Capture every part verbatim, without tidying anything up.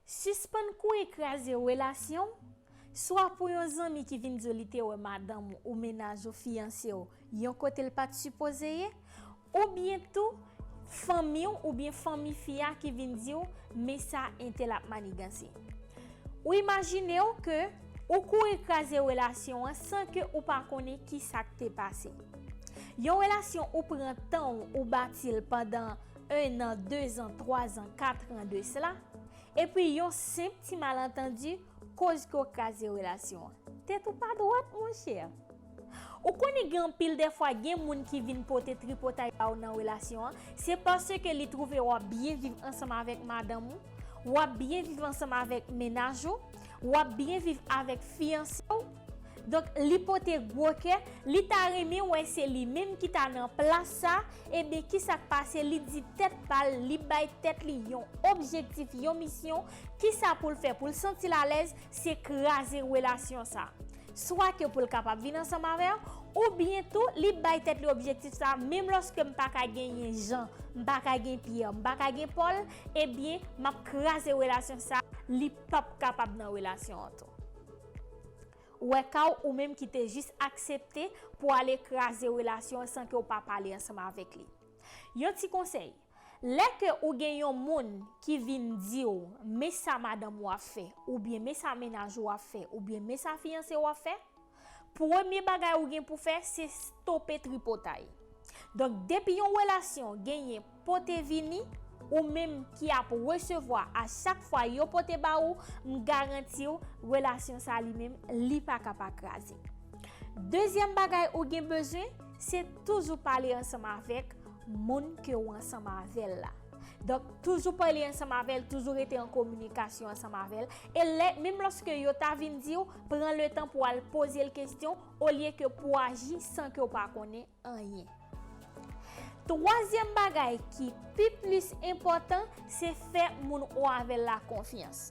Sispann kouri kraze relasyon w, swa pou yon zanmi ki vin di w li te wè madanm ou, ou mennaj ou, fiyanse w, yon kote l pa t sipoze ye, oubyen tou fanmi w oubyen fanmi fi a ki vin di w, men sa entèl ap maniganse. Ou imajine w ke ou kouri kraze relasyon an san ke ou pa konnen ki sa k te pase. Yon relasyon ou pran tan w, ou bati l pandan en an, de zan, twa zan, kat an de sela, epi yon senp ti malantandi koz ke w kraze relasyon an. Tèt ou pa dwat, monchè. Ou konnen gen anpil dèfwa gen moun ki vin pote tripotay ba ou nan relasyon an, se paske li twouve w ap byen viv ansanm avèk madanm ou, w ap byen viv ansanm avèk mennaj ou, w ap byen viv avèk fiyanse w. Donk, li pote gwo kè, li ta renmen wè se li menm ki ta nan plas sa, ebyen, ki sa k pase, li di tèt pa l, li bay tèt li yon objektif, yon misyon, ki sa pou l fè pou l santi l alèz, se kraze relasyon sa. Swa ke pou l kapab vin ansanm avè w, oubyen tou, li bay tèt li objektif sa, menm lòske m pa ka genyen Jan, m pa ka gen Pyè, m pa ka gen Pòl, ebyen, m ap kraze relasyon sa, li p ap kapab nan relasyon an tou. Ou wè ka w, ou menm ki te jis aksepte pou ale kraze relasyon an san ke w pa pale ansanm avèk li. Yon ti konsèy, lè ke ou gen yon moun ki vin di w, men sa madanm ou ap fè, oubyen men sa mennaj ou ap fè, oubyen men sa fiyanse w ap fè, premye bagay ou gen pou fè, se stope tripotay. Donk, depi yon relasyon genyen pote vini, ou menm ki ap resevwa a chak fwa yo pote ba ou, m garanti w, relasyon sa li menm, li pa ka pa kraze. Dezyèm bagay ou gen bezwen, se toujou pale ansanm avèk moun ke w ansanm avè l la. Donk, toujou pale ansanm avè l, toujou rete an kominikasyon ansanm avè l. E lè, menm lòske yo ta vin di w, pran letan pou w al poze l kesyon, olye ke pou w aji san ke w pa konnen anyen. Twazyèm bagay ki pi plis enpòtan, se fè moun ou avè l la konfyans.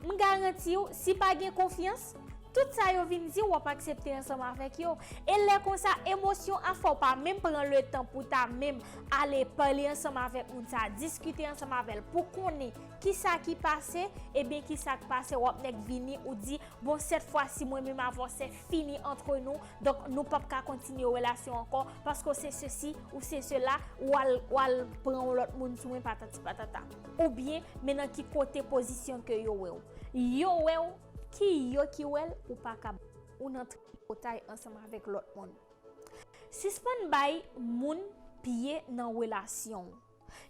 M garanti w, si pa gen konfyans, tout sa yo vin di w, w ap aksepte ansanm avèk yo. E lè konsa, emosyon a fè w pa menm pran letan pou ta menm ale pale ansanm avèk moun sa, diskite ansanm avè l pou konnen ki sa ki pase, ebyen ki sa k pase, w ap nèk vini, ou di, bon, sèt fwa si mwen menm avè w se fini antre nou, donk nou p ap ka kontinye relasyon ankò, paske se sesi ou se sela, w al, w al pran yon lòt moun sou mwen, patati patata. Oubyen, men nan ki kote pozisyon ke yo wè w. Yo wè w, ki yo ki wè l, ou pa ka, ou nan tripotay ansanm avèk lòt moun. Sispann bay moun pye nan relasyon w.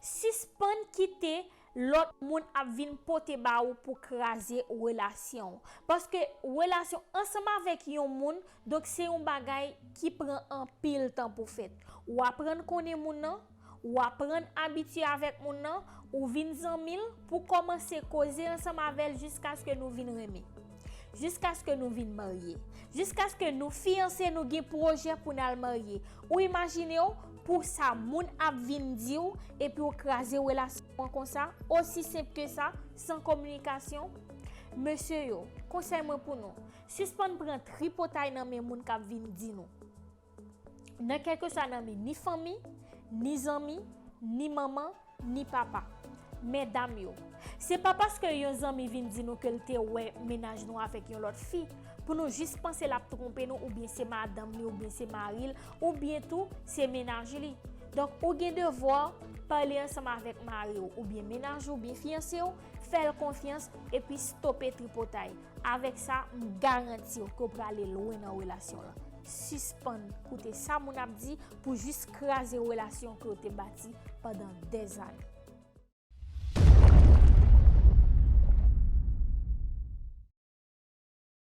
Sispann kite lòt moun ap vin pote ba ou pou kraze relasyon w. Paske relasyon ansanm avèk yon moun, donk se yon bagay ki pran anpil tan pou fèt. Ou aprann konnen moun nan, ou aprann abitye avèk moun nan, ou vin zanmi l, pou kòmanse koze ansanm avè l jiskaske nou vin renmen. Jiskaske nou vin marye. Jiskaske nou fiyanse, nou gen pwojè pou n al marye. Ou imajine w pou sa moun ap vin di w, epi w kraze relasyon an konsa, osi senp ke sa, san kominikasyon? Mesye yo, konsèy mwen pou nou, sispann pran tripotay nan men moun k ap vin di nou. Nan kèlkeswa nan men ni fanmi, ni zanmi, ni manman, ni papa. Medam yo, se pa paske yon zanmi vin di nou ke l te wè mennaj nou avèk yon lòt fi, pou nou jis panse l ap twonpe nou, oubyen se madanm li, oubyen se mari l, oubyen tou se mennaj li. Donk, ou gen devwa pale ansanm avèk mari w, oubyen mennaj ou, oubyen fiyanse w, fè l konfyans, epi stope tripotay. Avèk sa, m garanti w ke w prale lwen nan relasyon lan. Sispann koute sa moun ap di pou jis kraze relasyon ke w te bati pandan dèzane.